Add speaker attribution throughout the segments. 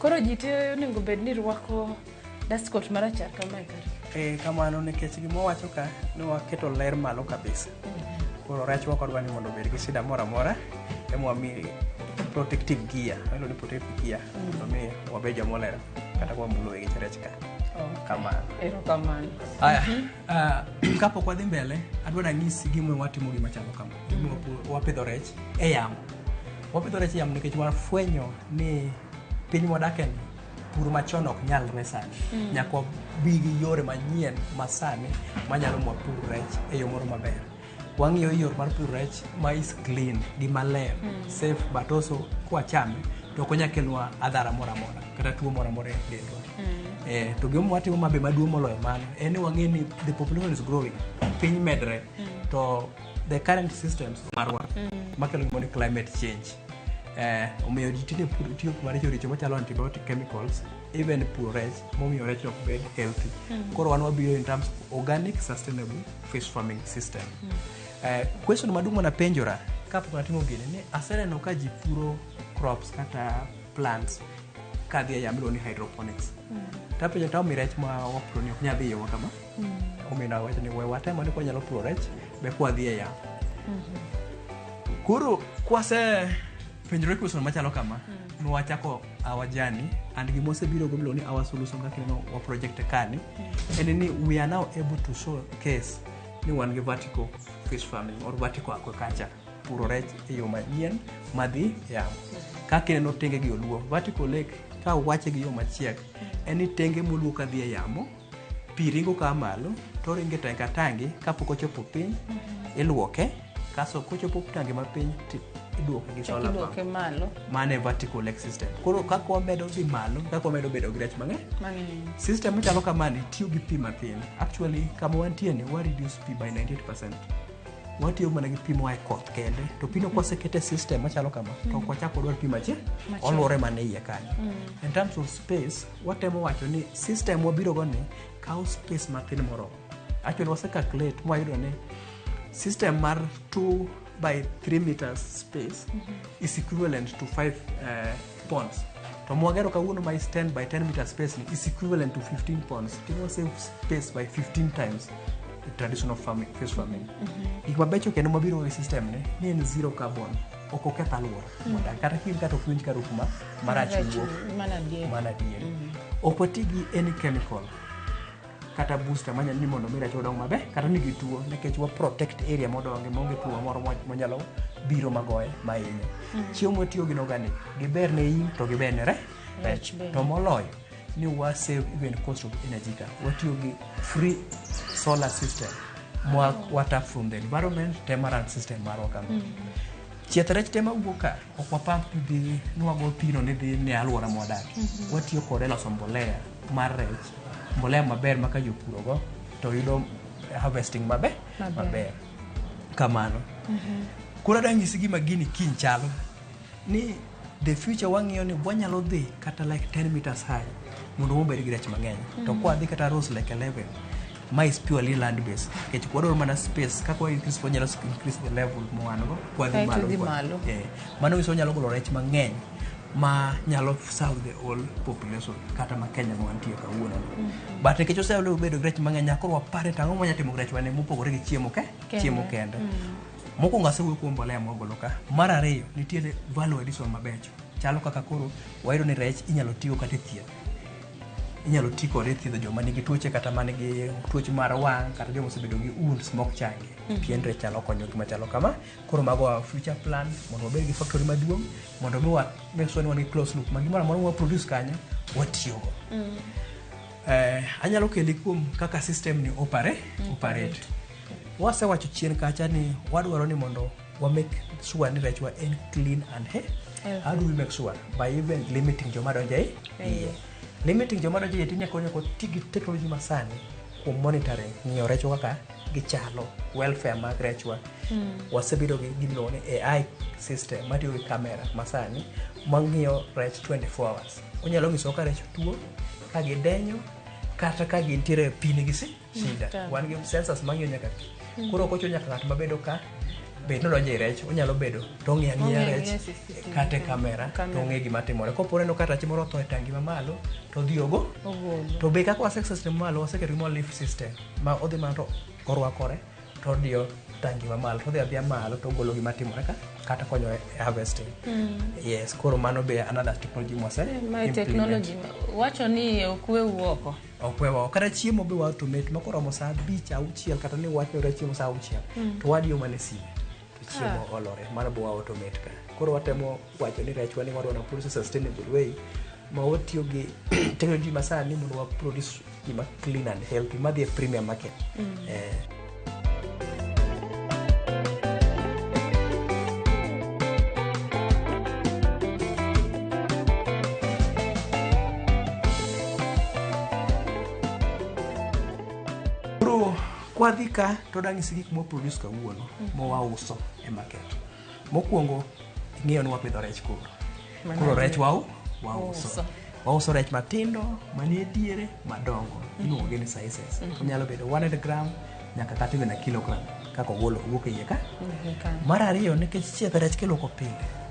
Speaker 1: Koro ji te onego bed ni rwako dust coat marachar kamae kata?
Speaker 2: E, kamano, nikech gima wacho ka ni waketo ler malo kabisa. Koro rech ok wadwa ni mondo obed gi shida moro amora, ema wami protective gear, waluongo ni protective gear, mondo mi wabed joma oler kata ka wamulo wegi rech ka. Kamano.
Speaker 1: Erokamano.
Speaker 2: Aya, kapok wadhi mbele, adwa nanyisi gima watimo gima chalo kama. Gima wapidho rech e yamo. Wapidho rech e yamo nikech wafwenyo ni piny mwadake ni pur machon ok nyalre sani. Nyaka wabi gi yore manyien masani manyalo miyo wapur rech e yo moro maber. Wang'iyo yor mar pur rech ma is clean gi maler, safe, but also kwachame to ok onyal kelnwa adhara moro amora kata tuo moro amora e dendwa. To gima watimo mabe maduong' moloyo mano en ni wang'e ni the population is growing, piny medre, to the current systems marwa makelo gimoro ni climate change. Omiyo ji tinde tiyo maricho richo machalo antibiotic chemicals even puro rech, momiyo rech ok bed healthy. Koro wan wabiro in terms of organic sustainable fish farming system. Question maduong' manapenjora kapok natimo gini ni aseneno ka ji puro crops kata plants kadhi e yamo, iluongo ni hydroponics. Tapenjo to mi rech ma wapuro ni ok nyal dhi e yo ma kama. Omiyo nawacho ni we watem ane kwanyalo puro rech be kwadhi e yamo. Koro kwase penjore question machalo kama, nwachako our journey, and gima wasebiro go miluongo ni our solution, kaka ineno wa project kani, en ni we are now able to show case ni wan gi vertical fish farming or vertical aquaculture, puro rech e yo manyien madhi yamo. Kaka ineno tenge gi oluo vertical lake, ka wache gi yo machiek, en ni tenge moluo kadhi e yamo, pi ringo ka malo to ringo e tangi ka tangi. Kapok ochopo piny, iluoke, kasto kochopo tangi mapiny to iduoke gi solar pump.
Speaker 1: Iduoke malo.
Speaker 2: Mano e vertical lake system. Koro kaka wamedo dhi malo, kaka wamedo bedo gi rech mang'eny.
Speaker 1: Mang'eny.
Speaker 2: System machalo kamani tiyo gi pi mathin. Actually, kama wantie ni wa reduce pi by 98%. Watiyo mana gi pi moa e koth kende, to pino kwasekete system machalo kama, to ok wachak wadwar pi machielo.
Speaker 1: Machielo.
Speaker 2: Oluwore mana e iye kanyo. In terms of space, watemo wacho ni system wabiro go ni kawo space mathin moromo. Actually, wase calculate mwayudo ni system mar 2 by 3 meters space is equivalent to 5 ponds, to mwagero kawuono ma is 10 by 10 meter space ni is equivalent to 15 ponds. Timo save space by 15 times the traditional farming, fish farming. Gik mabecho kendo mabiro gi system ni ni en zero carbon, ok oketh alwora modak, kata kiwinj kata ok iwinj ka harufu ma marach wuok.
Speaker 1: Mana adier.
Speaker 2: Mana adier. Ok wati gi any chemical kata booster manyalo ni mondo mi rech odong maber kata ni gituo, nikech wa protect area modonge maonge tuo moro manyalo biro magoye mahinye. Chiemo mwatiyo gin organic, giber ne im to giber ne rech.
Speaker 1: Rech bende.
Speaker 2: To moloyo ni wa save even cost of energy ka watiyo gi free solar system mwa wa tap from the environment temarant system marwa kama. Chieth rech te mawuok ka ok wapamp dhi nwago pino ni dhi ne alwora mwadake. Watiyo kode e loso mbolea mar rech, mbolea maber ma ka jopurogo to yudo harvesting maber.
Speaker 1: Maber.
Speaker 2: Maber kamano. Koro adwa nyisi gima gini kiny chalo ni the future. Wang'iyo ni wanyalo dhi kata like 10 meters high mondo wabed gi rech mang'eny. To kwadhi kata rose like 11 ma is purely land based, nikech wadwaro mana space. Kaka wa increase, wanyalo increase the level mwan go kwadhi
Speaker 1: Kaeto
Speaker 2: malo.
Speaker 1: dhi malo.
Speaker 2: Mano nyiso wanyalo golo rech mang'eny ma nyalo serve the whole population kata ma Kenya ma wantie kawuono ni. But nikech osebedo bedo gi rech mang'eny, nyaka koro wapare to ang'o mwanyalo timo gi rech wane mopogore gi chiemo ke
Speaker 1: Kende.
Speaker 2: Chiemo kende. Mokwongo asewuoyo kuom mbolea mwagolo ka. Mar ariyo, nitiere value addition mabecho. Chalo kaka koro wayudo ni rech inyalo tigo kata e thieth. Inyalo ti kode e thiedho joma nigi tuoche, kata manigi tuoche mar wang', kata joma osebedo gi wounds mok changi. Pien rech nyalo konyo gima chalo kama. Koro mago our future plan mondo wabed gi factory maduong' mondo mi wa make sure ni wan gi close loop ma gimoro amora ma produce kanyo watiyogo. Anyalo keli kuom kaka system ni operate. Wasewacho chien kacha ni wadwaro ni mondo wa make sure ni rechwa en clean and he. How do we make sure? By even limiting joma donjo e iye. Limiting joma donjo e iye tinya konyo kod ti gi technology masani kuom monitoring, ng'iyo rechwa kaka gichalo, welfare mag rechwa. Wasebedo gi gimiluongo ni AI system matiyo gi camera masani mang'iyo rech 24 hours. Onyalo nyisowa ka rech tuo, ka gidenyo, kata ka gintiere e pi nigi shida.
Speaker 1: Tabu.
Speaker 2: Wan gi sensors mang'iyo nyaka pi. Koro ok ochuno nyaka ng'at mabedo ka Bed nodonjo e rech, onyalo bedo to ong'iyo ang'iya
Speaker 1: Ong'iyo
Speaker 2: rech
Speaker 1: ang'iya CCTV
Speaker 2: kata e
Speaker 1: ka.
Speaker 2: kamera to
Speaker 1: Kamera.
Speaker 2: ong'e gima timore. Kopo oneno ka rach moro otho e tangi mamalo, to odhi ogo.
Speaker 1: Ogolo.
Speaker 2: To be kaka waseke system mamalo, waseketo gimoro lift system ma odhi mana to orwakore to odiyo tangi mamalo to odhi adhiya malo to ogolo gima timore ka kata konyo e harvesting. Yes, koro mano be another technology mwase
Speaker 1: Mae
Speaker 2: implement.
Speaker 1: technology wacho ni ok weu oko.
Speaker 2: Ok wewa kata chiemo be wa automate ma koromo saa abich auchiel kata ni wach ni chiemo saa auchiel to wadiyo mana e sime to chiemo olore mano be wa automate ka koro watemo wacho ni rechwa ni wadwa na produce sustainable way ma watiyo gi technology masani mondo wa produce gima clean and healthy madhi e premium market. Koro kwadhi ka to dang'isi gik mwaproduce kawuono mawauso e market. Mokwongo ing'eyo ni wapidho rech koro. Koro rech wauso.
Speaker 1: Uso.
Speaker 2: Wauso rech matindo, manie diere, madongo. Iluongo gi ni sizes. Onyalo bedo 100 gram nyaka kata even a kilogram kaka ogolo owuok e iye ka. Mar ariyo nikech chieth rech kiluoko pile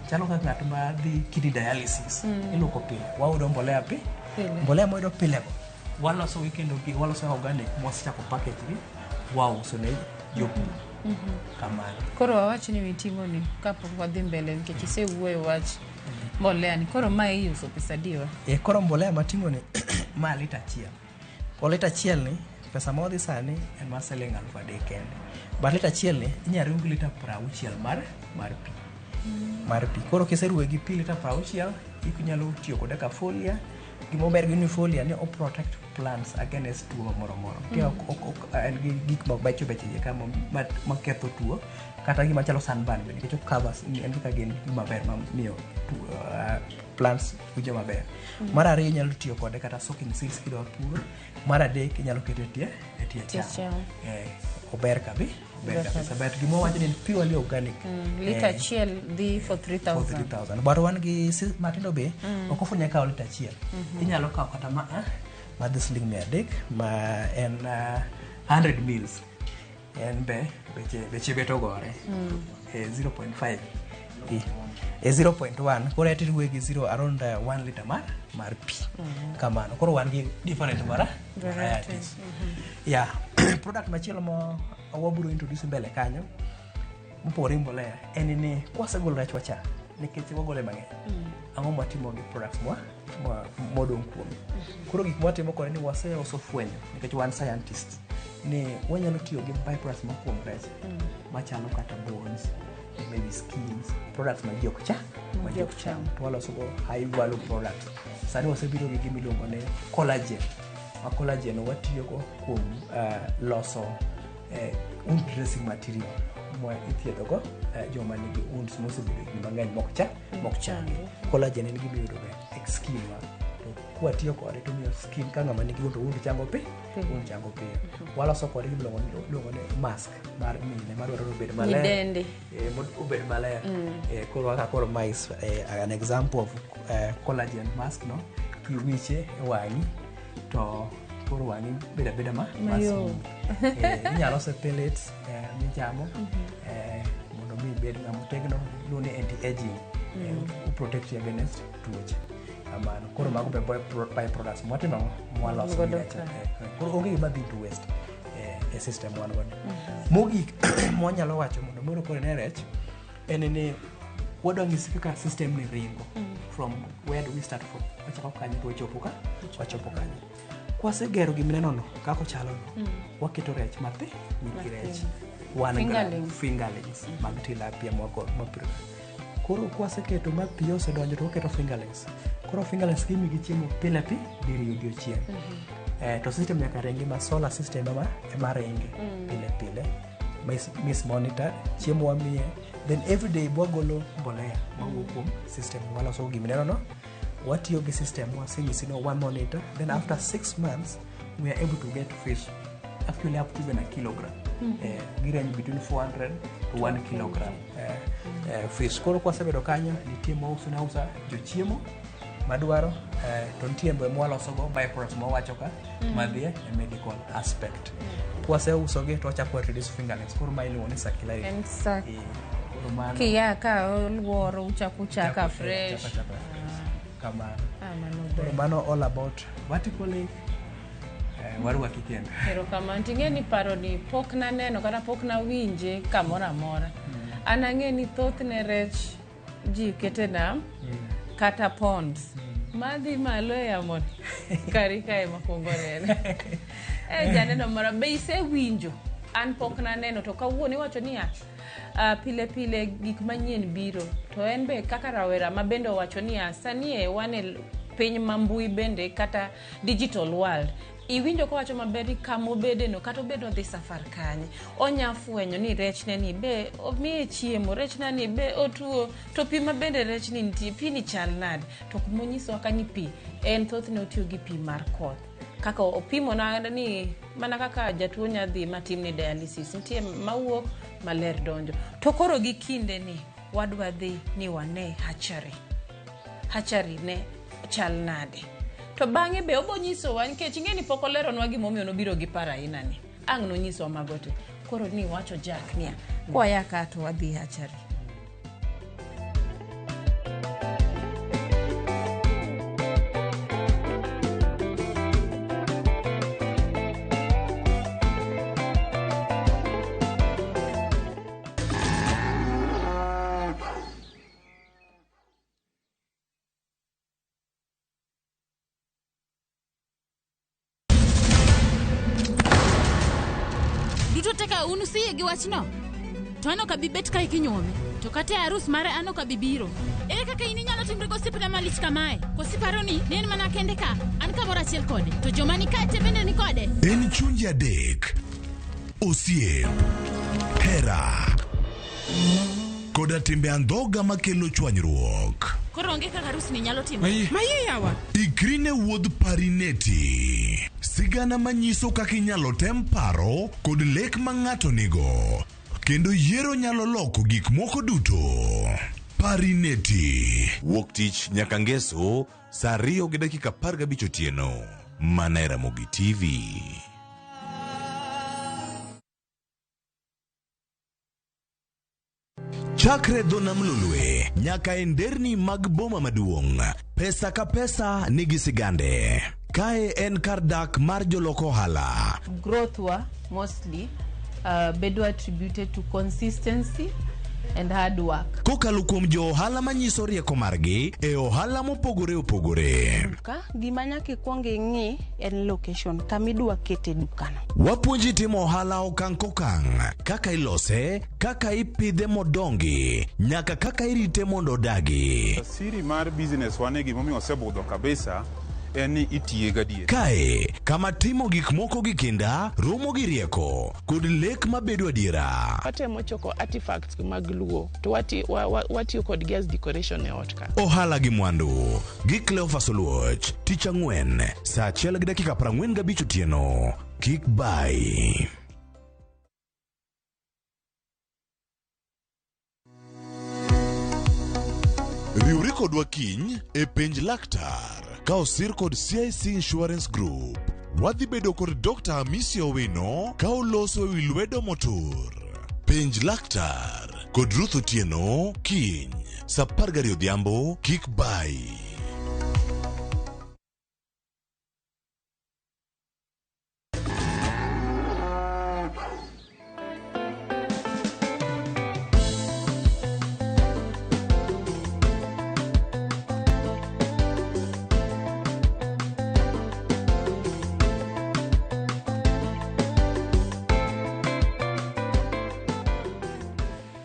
Speaker 2: chalo kaka ng'at ma dhi kidney dialysis iluoko pile wayudo mbolea pi
Speaker 1: Pile.
Speaker 2: mbolea mwayudo pile go waloso gi kendo gi waloso organic mwasechako package gi wauso ne jopur kamano.
Speaker 1: Koro wawach ni miting'o ni kapok wadhi mbele nikech isewuoyo wach mbolea ni. Koro mae iuso pesa adiwa?
Speaker 2: E koro mbolea mating'o ni ma lita achiel. Koro lita achiel ni pesa ma odhi sani en mar siling 3,000 kende. But lita achiel ni inyalo riw gi lita 60 mar pi. Mar pi. Koro kiseruwe gi pi lita 60, inyalo tiyo kode ka folia. Gima ber gi folia ni o protect plants against tuo moro moro. Nitie en gi gik mabecho becho e iye ka maketho tuo kata gima chalo sunburn bende nikech o covers en kaka gin gima ber mamiyo plants winjo maber. Mar ariyo inyalo tiyo kode kata soaking seeds kidwa puro. Mar adek inyalo kete e tie
Speaker 1: Tie
Speaker 2: cham.
Speaker 1: cham.
Speaker 2: Ober ober kabisa. But gima wawacho ni en purely organic.
Speaker 1: Lita achiel dhi for
Speaker 2: For
Speaker 1: 3000.
Speaker 2: 3000. But wan gi matindo be ok ofunya kawo lita achiel. Inyalo kawo kata ma dhi siling 300 ma en 100 mils. En be beche bet ogore. 0.5. 0.1 koro etiruwe gi 0 around 1 liter mar pi. Kamano. Koro wan gi different varieties. Yeah. Product machielo ma wabiro introduce mbele kanyo mopogore gi mbolea en ni kwasegolo rechwa cha nikech wagole mang'eny ang'o mwatimo gi products mwa modong' kuome koro gik mwatimo kode ni waseoso fwenyo nikech wan scientists ni wanyalo tiyo gi byproducts ma kuom rech machalo kata bones maybe skins products ma ji ok cha ma ji ok cham to waloso go high value products sani wasebiro gi gima iluongo ni collagen ma collagen watiyogo kuom loso wound dressing material ma ithiedhogo joma nigi wounds mosebedo higni mang'eny mok changi. Collagen en gima iyudo ga e skin wa to kwatiyo kode to miyo skin ka ng'ama nigi wound to wound chango pi wound chango piyo. Waloso kode gima iluongo ni mask mar mine madwaro ni obed maler.
Speaker 1: Nyidendi.
Speaker 2: Mondo obed maler. Koro kaka koro ma is an example of collagen mask no kiwiche e wang'i to koro wang'i bedo abeda ma
Speaker 1: Mayom.
Speaker 2: smooth. Inyalo lose pellets michamo mondo mi ibed ng'ama otegno iluongo ni anti-aging protect you against tuoche kamano koro mago be by products mwatimo ang'o mwaloso
Speaker 1: Godo
Speaker 2: gi rech.
Speaker 1: ka.
Speaker 2: Koro onge gima dhi to waste e system wan godo mogik mwanyalo wacho mondo moro koro ne rech en ni wadwa ng'isi kaka system ni ringo from where do we start from wachako kanye to wachopo ka wachopo kanye kwasegero gimineno no kaka ochalo no waketo rech mathi nyithi rech 1 gram
Speaker 1: Fingerlings.
Speaker 2: fingerlings mag tilapia mapuro koro kwaseketo ma pi osedonjo to waketo fingerlings koro fingerlings gimigi chiemo pile pi diriyo odiochieng' to system nyaka ringi ma solar system ema ringi pile pile mis monitor chiemo wamiye then every day bwagolo mbolea mawuok kuom system waloso gimineno no watiyo gi system wasenyisi no one monitor then after 6 months we are able to get fish actually up to even a kilogram gi range between 400 to 1 kilogram fish koro kwasebedo kanyo nitie mwauso ne ausa jochiemo. Madwaro to nitie be mwalosogo byproducts mwawacho ka madhi e medical aspect. Kwaseusogi to wachako introduce fingerlings. Koro ma iluongo ni circularity.
Speaker 1: En sa
Speaker 2: Koro mano
Speaker 1: kiya ka oluoro uchako uchaka fresh.
Speaker 2: Chako fresh. Kamano.
Speaker 1: Ah, mano
Speaker 2: Koro
Speaker 1: ber.
Speaker 2: Mano all about vertical lake. Warwaki kendo.
Speaker 1: Erokamano. Ting'e ni paro ni pok naneno kata pok nawinje kamoro amora. An ang'e ni thothne rech ji kete nam kata ponds. Madhi malo e yamo kari kae makwongo nene. E janeno moro be isewinjo? An pok naneno to kawuono iwacho niya pile pile gik manyien biro to en be kaka rawera ma bende owacho niya sani e wan e piny ma mbui bende kata digital world iwinjo kowacho maber ni kamobedeno kata obed odhi safar kanye onya fwenyo ni rechne ni be omiye chiemo rechna ni be otuo to pi ma bende rechni nitie pi ni chal nade to kumonyisowa ka ni pi en thothne otiyo gi pi mar koth kaka opimona ni mana kaka jatuo nya dhi matimne dialysis nitie mawuok maler donjo to koro gi kinde ni wadwa dhi ni wane hatchery hatchery ne chal nade to bang'e be obo nyisowa nikech ing'e ni pok oleronwa gimomiyo nobiro gi paro aina ni ang' nonyisowa mago te koro ni wacho Jack niya kwaya ka to wadhi hatchery.
Speaker 3: Duto te ka un usiyie gi wachno to an ok abi bet kae kinyuome to kata e arus mare an ok abi biro. Ere kaka in inyalo timri gosiepna malich kamae? Koso iparo ni ne en mana kende ka an kamoro achiel kode to joma ni kae te bende ni kode?
Speaker 4: En chunje adek, osiep, hera, koda timbe andhoga makelo chwanyruok.
Speaker 3: Koro onge kaka arus ni nyalo timore.
Speaker 5: Maye yawa.
Speaker 4: Ikri ne wuodh Parineti, sigana manyiso kaka inyalo tem paro kod lek ma ng'ato nigo, kendo yiero nyalo loko gik moko duto. Parineti. Wuok tich nyaka ngeso saa 2:15 otieno, mana e Ramogi TV. Chakre dho nam Lolwe nyaka e nderni mag boma maduong', pesa ka pesa nigi sigande. Kae en kar dak mar jolok ohala.
Speaker 1: Growth wa mostly bedo attributed to consistency and hard work.
Speaker 4: Kokalo kuom jo ohala manyiso rieko margi e ohala mopogore opogore.
Speaker 6: Duka gima nyaka ikwong ing'i en location kama idwa kete dukano.
Speaker 4: Wapuonji timo ohala okang' kokang', kaka ilose, kaka ipidhe modongi, nyaka kaka irite mondo odagi.
Speaker 7: Siri mar business wane gimomiyo osebudho kabisa en ni itiye gadier.
Speaker 4: Kae, kama timo gik moko gi kinda, romo gi rieko, kod lek mabedo adiera.
Speaker 5: Watemo choko artifacts mag Luo to watiyo kodgi as decoration e ot ka.
Speaker 4: Ohala gi mwandu gi Cleophas Oluoch, tich ang'wen, saa 1:45 otieno. Kik bai. Riwri kodwa kiny e penj laktar ka osir kod CIC Insurance Group. Wadhi bedo kod Dr. Hamisi Owino ka oloso ewi lwedo motur. Penj laktar kod Ruth Otieno kiny saa 12 odhiambo kik bai.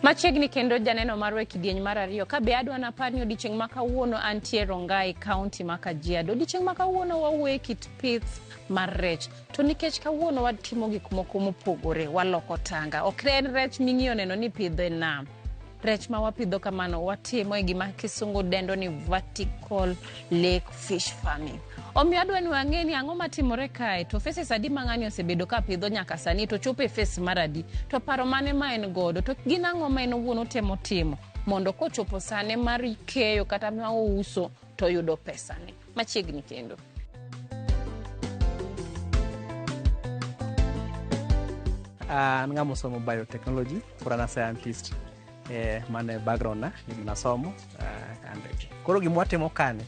Speaker 1: Machiegni kendo janeno marwa e kidieny mar ariyo ka be adwa napar ni odiochieng' ma kawuono antie Rongai, kaunti ma Kajiado. Odiochieng' ma kawuono wawuoye kit pith mar rech. To nikech kawuono watimo gik moko mopogore, waloko tanga. Ok en rech ming'iyo neno ni ipidho e nam. Rech ma wapidho kamano watimo e gima kisungu dendo ni vertical lake fish farming. Omiyo adwa ni wang'e ni ang'o matimore kae, to phases adi ma ng'ani osebedo ka pidho nyaka sani, to chopo e phase mar adi, to paro mane ma en godo, to gin ang'o ma en owuon otemo timo. Mondo kochopo sane mar keyo kata ma ouso to oyudo pesane. Machiegni kendo.
Speaker 2: An ng'ama osomo biotechnology, koro an a scientist mano e background na gima nasomo. And koro gima watimo kani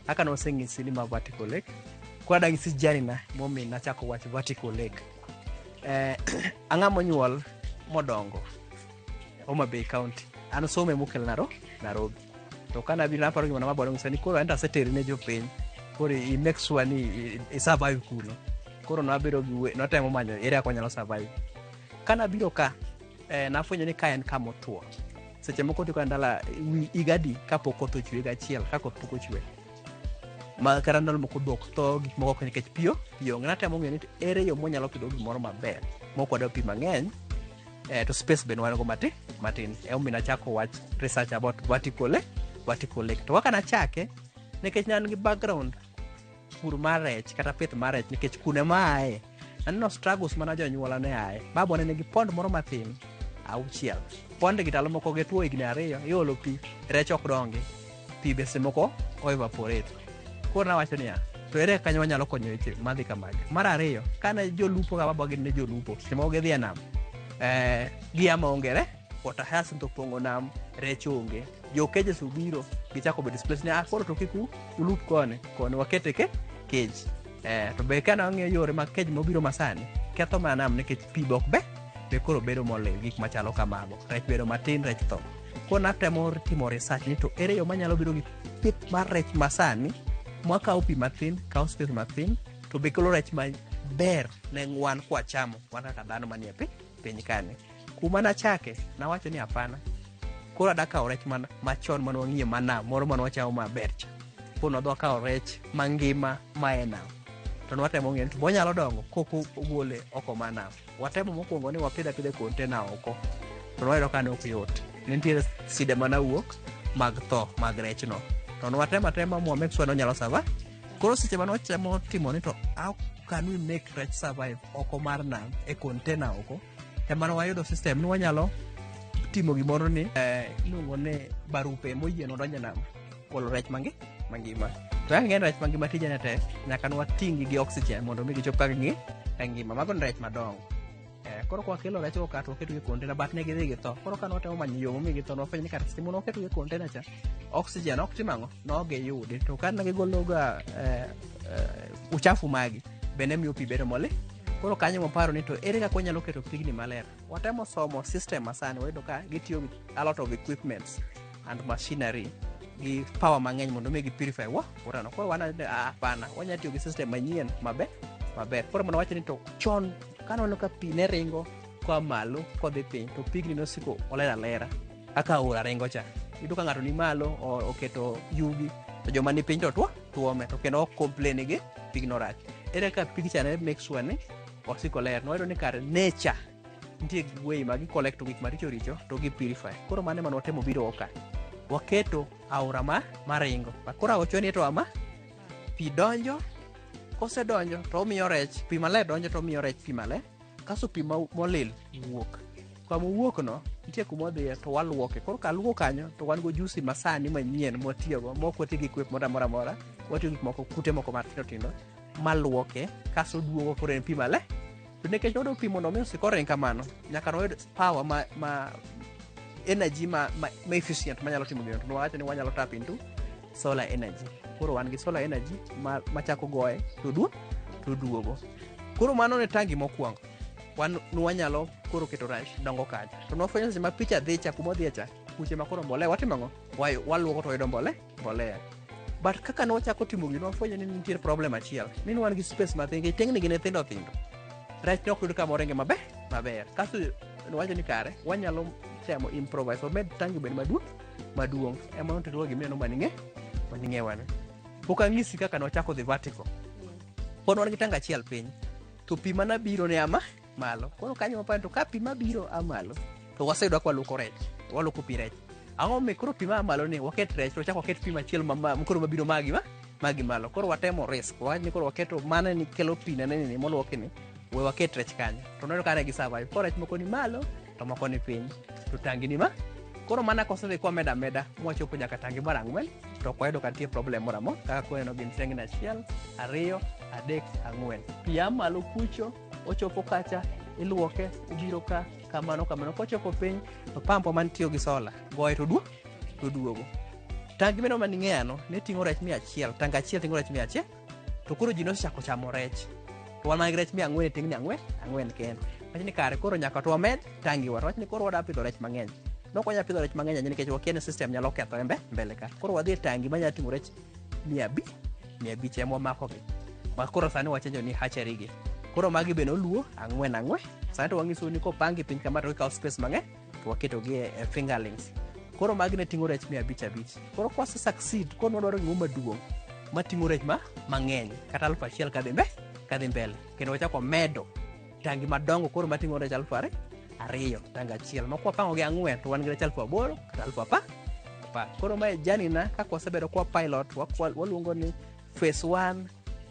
Speaker 2: kaka noseng'isi ni ma vertical lake, koro adang'isi journey na momiyo nachako wach vertical lake. Ang'ama onyuol modongo Homa Bay County. An somo emokela Nairobi. To kana biro naparo gima mama ong'isa ni koro ento aseteri ne jopiny. Koro i make sure ni i survive kuno. Koro nabedo gi notemo manyo ere kaka wanyalo survive. Kana biro ka nafwenyo ni ka en kama otuo. Seche moko otiyo ndala higa adi kapok koth ochwe, higa achiel ka koth pok ochwe. Ma kata ndalo moko dhok tho, gik moko ok nikech pi onge. Natemo ng'eyo ni to ere yo mwanyalo pidho gimoro maber mok wadwa pi mang'eny to space be wan go matin. Emomiyo nachako wach research about vertical lake. To kaka nachake, nikech ne an gi background pur mar rech kata pith mar rech nikech kune ma aye, naneno struggles mana jonyuola ne aye. Baba ne nigi pond moro mathin auchiel. Pond gi ndalo moko gituo higni 2, iolo pi, rech ok dongi. Pi be seche moko o evaporate. Koro nawacho niya, to ere kaka wanyalo konyo weche madhi kamagi. Mar ariyo, kane jolupo ka baba gin ne jolupo, seche moko gidhi e nam, gia maonge re, water hyacinth opong'o nam, rech onge. Jo cages obiro, gichako bedo displaced ni, koro to kik ulup koni, koni wakete ke cage. To be kana wang'iyo yore mag cage mobiro masani, ketho mana nam nikech pi be ok be koro bedo molil, gik machalo kamago. Rech bedo matin, rech tho. Koro natemo timo research ni to ere yo manyalo bedo gi pith mar rech masani, mwakawo pi mathin, kawo space mathin, to be kelo rech maber ne wan kwachamo, wan kaka dhano manie piny kani. Kuma nachake, nawacho ni hapana. Koro adwa kawo rech machon mane wang'iyo manam, moro mane wachamo maber cha. Koro nadwa kawo rech mangima mae nam. To nwatemo ng'iyo ni to onyalo dongo kok ogole oko mar nam. Watemo mokwongo ni wapidhe apidha e container oko. To nwayudo ka ne ok yot. Ne nitiere sida manawuok mag tho mag rechno. To nwatemo atema mwa make sure ni onyalo survive. Koro seche mane watemo timo ni to how can we make rech survive oko mar nam e container oko, ema ne wayudo system ni wanyalo timo gimoro ni iluongo ni barupe moyienwa donjo e nam golo rech mangima. To kaka ing'eyo rech mangima tije ne tek, nyaka ne wating' gi oxygen mondo mi gichop kaka ngima. Mago ni rech madongo. Koro kwakelo rech go ka to waketo gi e container, but ne gidhi githo. Koro ka nwatemo manyo yo momiyo githo, nwafwenyo ni kata seche mane waketo gi e container cha, oxygen ok tim ang'o, ne giyudi. To ka ne gigolo ga uchafu magi, be ne miyo pi bedo molil. Koro kanyo waparo ni to ere kaka wanyalo keto pigni maler. Watemo somo system masani, wayudo ka gitiyo gi a lot of equipments and machinery gi power mang'eny mondo mi gi purify water no. Koro wan hapana, wanyalo tiyo gi system manyien maber. Koro mondo wach ni to chon kane waneno ka pi ne ringo koa malo kodhi piny, to pigni nosiko oler alera kaka aora ringo cha. Iyudo ka ng'ato ni malo oketo yugi, to joma ni piny to tuome, to kendo ok complain gi pigno rach. Ere kaka pig cha ne make sure ni osiko ler. Nwayudo ni kar nature nitie way ma gi collect gik maricho richo to gi purify. Koro mano ema nwatemo biro ka. Waketo aora maringo. Koro aochwa ni to ama pi donjo, kosedonjo to omiyo rech, pi maler donjo to omiyo rech pi maler, kasto pi molil wuok. Kama owuok no, nitie kuma odhiye to waluoke. Koro kaluoko kanyo to wan go jusi masani manyien mwatiyogo, mok wati gi equipment moro amora mora, watiyo gi gik moko, kute moko matindo tindo maluoke, kasto oduogo koro en pi maler. To nikech noyudo pi mondo mi osik oring kamano, nyaka noyud power ma energy ma efficient manyalo timo gino. To wawacho ni wanyalo tap into solar energy. Koro wan gi solar energy machako goye to duogo. Koro mano ne tangi mokwongo. Wan wanyalo koro keto rech dongo kacha. To nwafwenyo seche ma picha dhi cha kuma odhiye cha, kuche ma koro mbolea watimo ang'o? Waluoko to wayudo mbolea. But kaka ne wachako timo gino, nwafwenyo ni nitie problem achiel. Ni wan gi space mathin, nikech tengni gin tindo tindo. Rech ne ok yud kama oringe maber. Kasto nwawacho ni kare, wanyalo temo improvise, wamed tangi obed maduong'. Ema noterowa gimineno maning'e wane. Pok ang'isi kaka nwachako dhi vertical. Pod wan gi tangi achiel piny, to pi mana biro ne ama malo. Koro kanyo waparo to ka pi mabiro a malo, to waseyudo ka waluoko rech, waluoko pi rech. Ang'o momiyo koro pi ma malo ni waket rech, to wachak waket pi machielo koro mabiro magi malo. Koro watemo risk, wawach ni koro waketo mane ni kelo pi nene ni moluoki ni, we waket rech kanyo. To nwayudo ka ne gi survive. Koro rech moko ni malo, to moko ni piny, to tangi ni ma. Koro mana kosedhi kwa meda ameda mwachopo nyaka tangi mar 4, to ok wayudo ka nitie problem moro amora. Kaka koro neno gin tengni 1, 2, 3, 4. Pi a malo kucho, ochopo kacha, iluoke, obiro ka, kamano kamano. Kochopo piny, to pamp mantiyo gi sola goye to duogo. Tangi mano maning'eyano ne ting'o rech 100, tangi achiel ting'o rech 100, to koro ji nosechako chamo rech. To wan mana gi rech 400 e tingni 4 kende. Wach ni kare koro nyaka to wamed tangi wa. Wach ni koro wadwa pidho rech mang'eny. Nok wanyal pidho rech mang'eny ahinya nikech wakia ni system nyalo kethore mbele ka. Koro wadhi e tangi manyalo ting'o rech 500 ema wamakogi. Ma koro sani wachenjo ni hatchery gi. Koro magi bende oluo 4 4. Sani to wang'isou ni kopangi piny kama to gikawo space mang'eny to waketogi e fingerlings. Koro magi ne ting'o rech 500 500. Koro kwase succeed, koro nwadwaro gimoro maduong' mating'o rech mang'eny kata 1000 kadhi mbele. Kendo wachako wamedo tangi madongo koro mating'o rech 2000 tangi achiel. Ma kwapango gi 4 to wan gi rech 8000 kata 10,000. Koro mae journey na kaka wasebedo kwa pilot, waluongo ni phase 1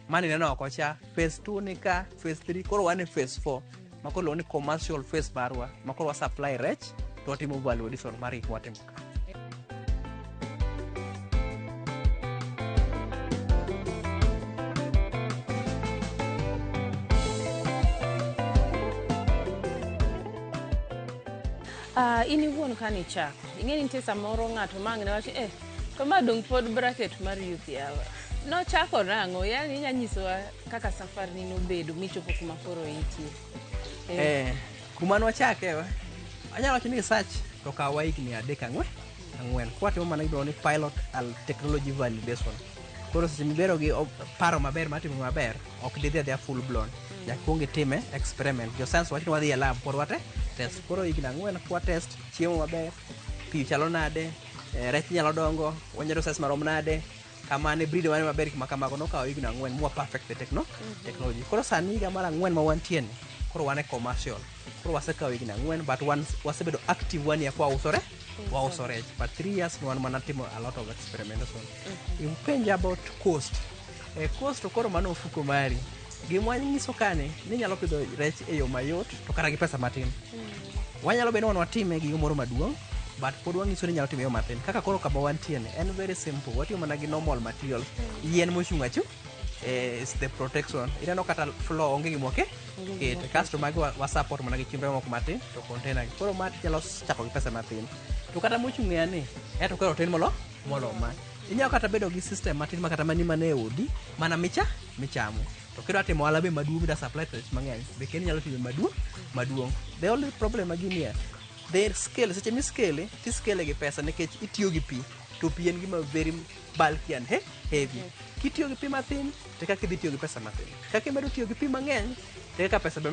Speaker 2: mane ineno oko cha, phase 2 ni ka, phase 3, koro wan e phase 4 ma koro iluongo ni commercial phase marwa, ma koro wa supply rech to watimo value addition mar gik mwatimo ka.
Speaker 1: In iwuon kanichako, ing'e ni nitie samoro ng'ato ma ang' ne wach to ma dong' pod bracket mar youth yawa. Nochako nang'o? Yani inya nyisowa kaka safar ni nobedo michopo kuma koro intie.
Speaker 2: Kuma nwachake, anyalo wacho ni research to kawa higni 3 4. Kwatimo mana gimiluongo ni pilot and technology validation. Koro seche mibedo gi paro maber mar timo maber, ok didhi adhiya full blown. Nyaka ikuong itime experiment. Jo science wacho ni wadhi e lab pod wate test. Koro higni 4 kwa test chiemo maber, pi chalo nade, rech nyalo dongo, wanyalo size marom nade, kamane breed mane maber gik ma kamago nokawo higni 4 mwa perfect the technology. Koro sani higa mar 4 ma wantie ni, koro wan e commercial. Koro wasekawo higni 4 but wan wasebedo active 1 year kwa wauso rech, but 3 years ne wan mana timo a lot of experimentation. Ipenja about cost. Cost to koro mano ofuko mari. Gima nyiso kani ni inyalo pidho rech e yo mayot to kata gi pesa matin. Wanyalo bedo ni wan watime gi gimoro maduong', but pod wang'iso ni inyalo time e yo matin. Kaka koro kama wantie ni en very simple. Watiyo mana gi normal materials. Yien mochung' achu is the protection. Ineno kata floor onge gima kete. Kasto magi wa support mana gi chiembe moko matin to container gi. Koro ma nyalo chako gi pesa matin. To kata mochung' e ni, en to koro otin molo ma. Inyalo kata bedo gi system matin ma kata mani mana e odi, mana michamo. To kidwa timo ohala be maduong' mida supply rech mang'eny, be kendo inyalo timo maduong' maduong'. The only problem ma gini e, the scale, seche mi scale, ti scale gi pesa nikech itiyo gi pi, to pi en gima very bulky and heavy. Kitiyo gi pi mathin, to kaka idhi tiyo gi pesa mathin. Kaka imedo tiyo gi pi mang'eny, to kaka pesa be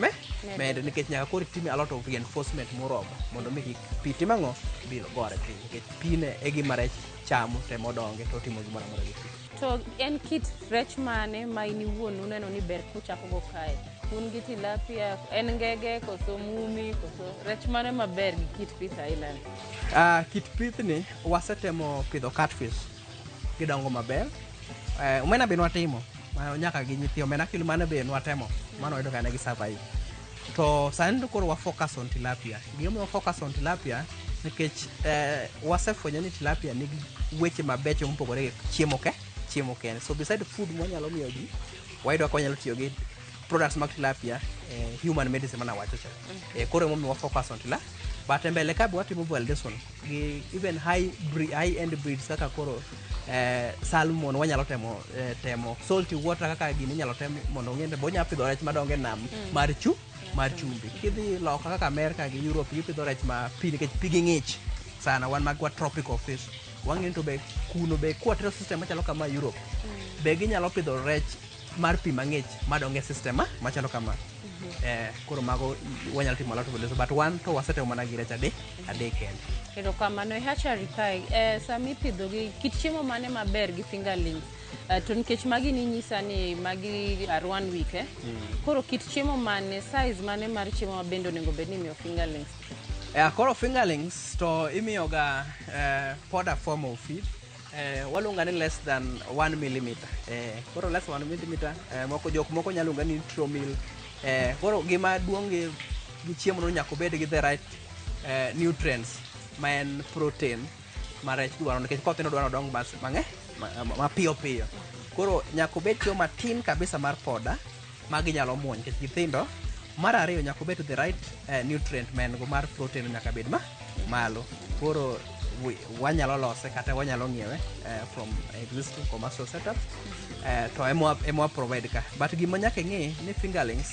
Speaker 2: medo nikech nyaka koro itim a lot of reinforcement moromo mondo mi kik pi tim ang'o bil gore piny nikech pi ne e gima rech chamo temo donge to otimo gimoro amora gi pi.
Speaker 1: To en kit rech mane ma in iwuon uneno ni ber kuchako go kae? Un gi tilapia, en ngege koso mumi koso rech mane maber gi kit pith aina ni?
Speaker 2: Kit pith ni wasetemo pidho catfish gidongo maber. Omena be nwatimo nyaka gi nyithi omena actually mano be nwatemo mano wayudo ka ne gi survive. To sani to koro wa focus on tilapia. Gimomiyo wa focus on tilapia nikech wasefwenyo ni tilapia nigi weche mabecho mopogore gi chiemo kende. So beside food mwanyalo miyo ji, wayudo ka wanyalo tiyo gi products mag tilapia human medicine mana wacho cha. Koro emomiyo wa focus on tilapia. But e mbele ka be watimo validation gi even high end breeds kaka koro salmon wanyalo temo salty water kaka gini inyalo tem mondo ong'e ni be onyalo pidho rech madongo e nam mar chumbi. Kidhi loka kaka America gi Europe gipidho rech ma pi nikech pigi ng'ich sana wan magwa tropical fish. Wang'e ni to be kuno be kwatero system machalo kama Europe be ginyalo pidho rech mar pi mang'ich madongo e system machalo kama. Koro mago wanyalo timo a lot of validation but wan to wasetemo mana gi rech adek kende.
Speaker 1: Erokamano e hatchery kae, sama ipidho gi kit chiemo mane maber gi fingerlings? To nikech magi ninyisa ni magi are 1 week Koro kit chiemo mane, size mane mar chiemo ma bende onego bed ni imiyo fingerlings?
Speaker 2: Koro fingerlings to imiyo ga powder form of feed. Waluonga ni less than 1 millimeter. Koro less than 1 millimeter, moko jok moko nyalo luonga ni nutrimeal. Koro gima duong' gi chiemo no nyaka obed gi the right nutrients. Ma en protein ma rech dwaro nikech kothe no dwaro dong bas mang'e mapiyo piyo. Koro nyaka obed chiemo matin kabisa mar poda ma ginyalo muonyo nikech githindo. Mar ariyo, nyaka obed the right nutrient ma en go mar protein nyaka bed ma malo. Koro wanyalo lose kata wanyalo ng'iewe from existing commercial setups, to ema provide ka. But gima nyaka ing'e ni fingerlings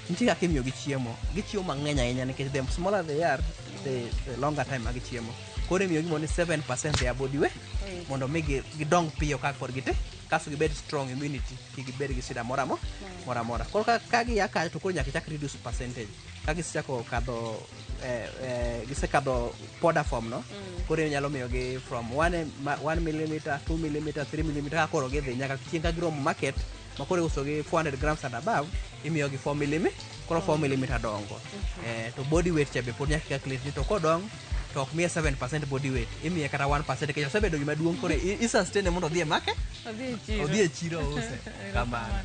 Speaker 2: nitie kaka imiyogi chiemo. Gichiemo mang'eny ahinya nikech the smaller they are, the longer time ma gichiemo. Koro imiyo gimoro ni 7% their body weight mondo mi gidong piyo ka pod giti, kasto gibed strong immunity, kik gibed gi shida moro amora. Koro ka gia kanyo to koro nyaka ichak reduce percentage ka gisechako kadho gisekadho powder form no. Koro inyalo miyogi from 1 millimeter, 2 millimeter, 3 millimeter, ka koro gidhi nyaka chieng' ka giromo market ma koro iuso gi 400 grams and above, imiyogi 4 millimeter. Koro 4 millimeter dongo, to body weight cha be pod nyaka calculate ni to kodong to ok miye 7% body weight, imiye kata 1% nikech osebedo gima duong'. Koro i sustain mondo odhi e market.
Speaker 1: Odhi e chiro.
Speaker 2: Odhi e chiro ouse kamano.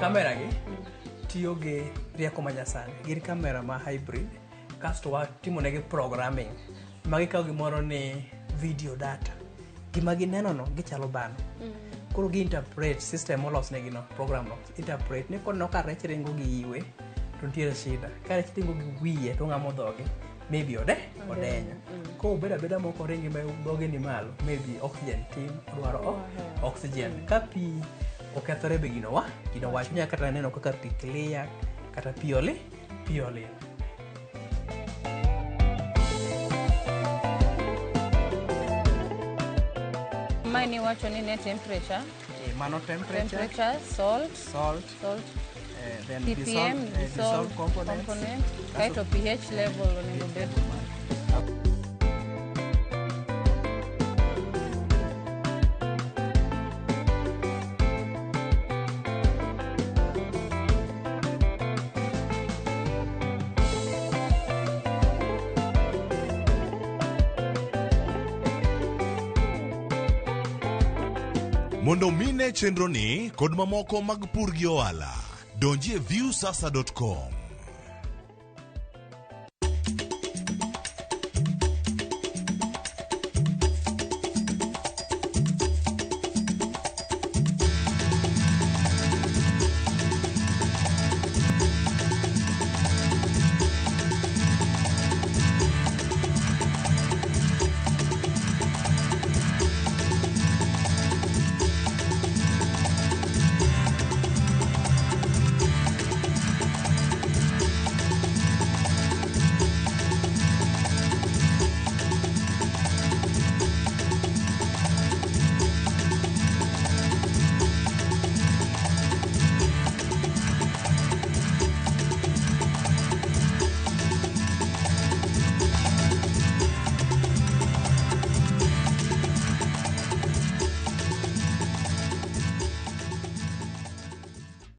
Speaker 2: Kamera gi tiyo gi rieko manyasani. Gin kamera ma hybrid, kasto watimo negi programming ma gikawo gimoro ni video data. Gima gineno no gichalo dhano. Koro gi interpret system molos negi no, program no interpret ni koneno ka rech ringo gi iwe to nitiere shida, ka rech ringo gi wiye to ng'amo dhoge, maybe ode odenyo. Kobedo abeda mok oringi ma dhoge ni malo, maybe oxygen tin, odwaro oxygen. Ka pi okethore be gino wach nyaka kata neno kaka pi clear kata pi olil.
Speaker 1: Mae niwacho ni ne temperature.
Speaker 2: Mano temperature.
Speaker 1: Temperature, salt.
Speaker 2: Salt.
Speaker 1: Salt.
Speaker 2: Then
Speaker 1: ppm,
Speaker 2: dissolve
Speaker 1: dissolved
Speaker 2: components.
Speaker 1: Component, kaeto pH level onego bed.
Speaker 4: Mondo mine chenro ni kod mamoko mag pur gi ohala, donji e viusasa.com.